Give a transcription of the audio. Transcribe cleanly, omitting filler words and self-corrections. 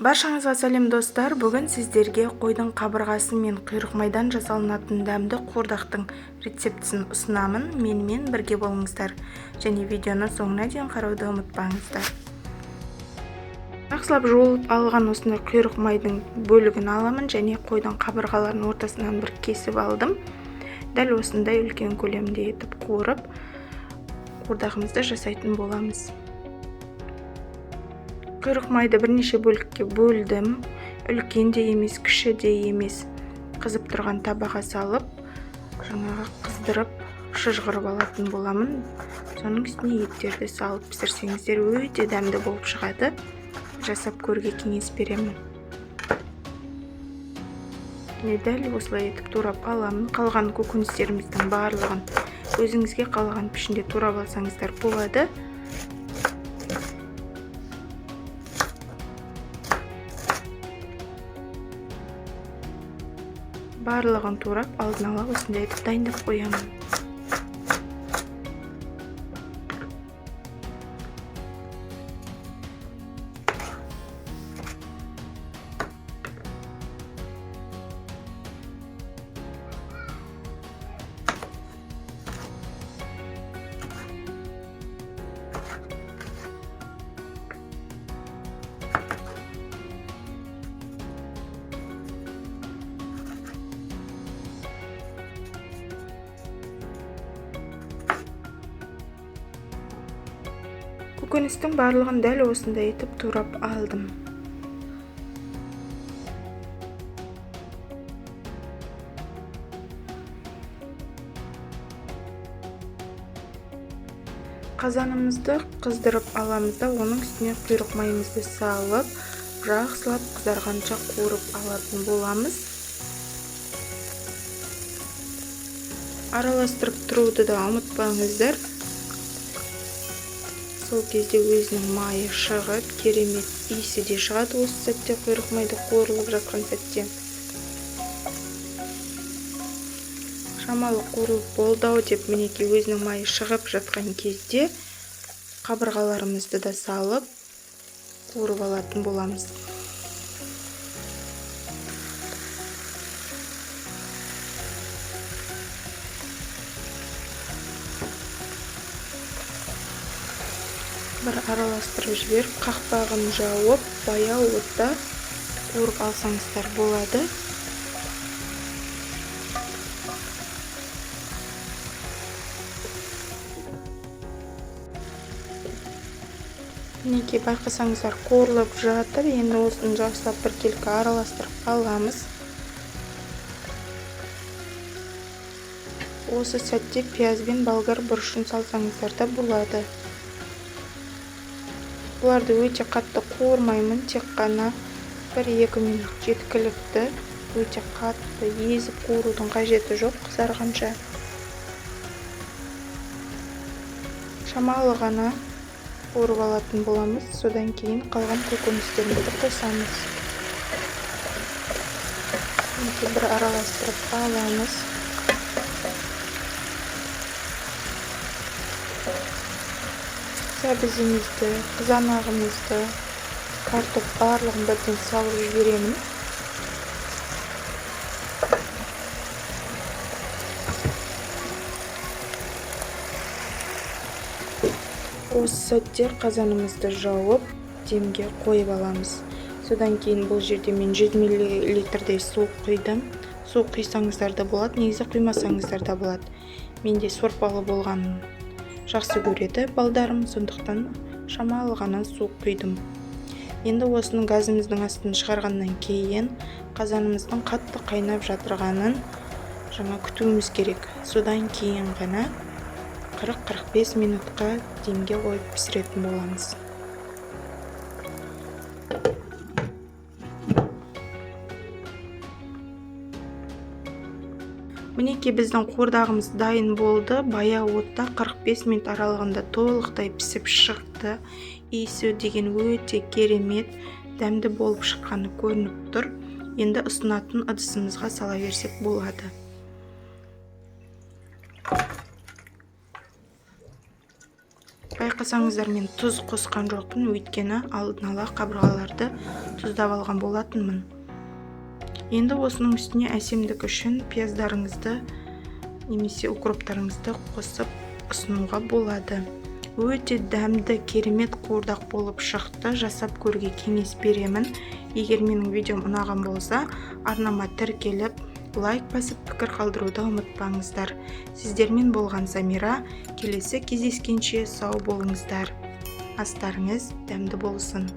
Баршаңызға сәлем достар. Бүгін сіздерге қойдың қабырғасы мен құйрық майдан жасалынатын дәмді қуырдақтың рецептісін ұсынамын. Менімен бірге болыңыздар және видеоны соңына дейін қарауды ұмытпаңыздар. Жақсылап жуылып алған осындай құйрық майдың бөлігін аламын және қойдың қабырғаларын ортасынан бір кесіп алдым. Дәл осындай үлкен көлемде етіп қуырып қуырдағымызды жасайтын боламыз. Құйрық майды бірнеше бөлікке бөлдім. Үлкен де емес, кіші де емес. Қызып тұрған табаға салып, жаңағы қыздырып, шыжғырып алатын боламын. Соның үстіне еттерді салып пісірсеңіздер өте дәмді болып шығады. Жасап көруге кеңес беремін. Міне дәл осылай етіп турап аламын. Қалған көкөністеріміздің барлығын өзіңізге қалаған пішінде турап алсаңыздар болады. Барлығын турап, алдын ала осындай етіп дайындап қоямын. Көкөністің барлығын дәл осындай етіп турап алдым. Қазанымызды қыздырып аламыз да, оның үстіне құйрық майымызды салып, жақсылап қызарғанша қуырып алатын боламыз. Араластырып тұруды да ұмытпаңыздар. Сол кезде өзінің майы шығып, керемет иісі де шығады осы сәтте, құйрық майды қуырылып жатқан сәтте. Шамалы қуырылып болды-ау деп мінекей өзінің майы шығып жатқан кезде қабырғаларымызды да салып қуырып алатын боламыз. Бір араластырып жіберіп, қақпағын жауып, баяу отта қуырып алсаңыздар болады. Мінекей байқасаңыздар қуырылып жатыр. Енді осыны жақсылап біркелкі араластырып аламыз. Осы сәтте пияз бен болгар бұрышын салсаңыздар да болады. Бұларды өте қатты қуырмаймын, тек қана 1-2 минут жеткілікті. Өте қатты езіп қуырудың қажеті жоқ қызарғанша. Шамалы ғана қуырып алатын боламыз. Содан кейін қалған көкөністерімізді қосамыз. Мінекей бір араластырып аламыз. Сәбізімізді, қызанағымызды, картоп барлығын бірден салып жіберемін. Осы сәтте қазанымызды жауып, демге қойып аламыз. Содан кейін бұл жерде мен 100 миллилитрдей су құйдым. Су құйсаңыздар да болады, негізі құймасаңыздар да болады. Менде сорпалы болғанын жақсы көреді балдарым, сондықтан шамалы ғана су құйдым. Енді осының газымыздың астын шығарғаннан кейін қазанымыздың қатты қайнап жатырғанын жаңа күтуіміз керек. Содан кейін ғана 40-45 минутқа демге қойып пісіретін боламыз. Мінекей біздің қуырдағымыз дайын болды. Баяу отта 45 минут аралығында толықтай пісіп шықты. Иісі деген өте керемет, дәмді болып шыққаны көрініп тұр. Енді ұсынатын ыдысымызға сала берсек болады. Байқасаңыздар, мен тұз қосқан жоқпын, өйткені алдын ала қабырғаларды тұздап алған болатынмын. Енді осының үстіне әсемдік үшін пияздарыңызды немесе укроптарыңызды қосып ұсынуға болады. Өте дәмді, керемет қуырдақ болып шықты. Жасап көруге кеңес беремін. Егер менің видеом ұнаған болса, арнама тіркеліп, лайк басып, пікір қалдыруды ұмытпаңыздар. Сіздермен болған Замира. Келесі кездескенше сау болыңыздар, астарыңыз дәмді болсын!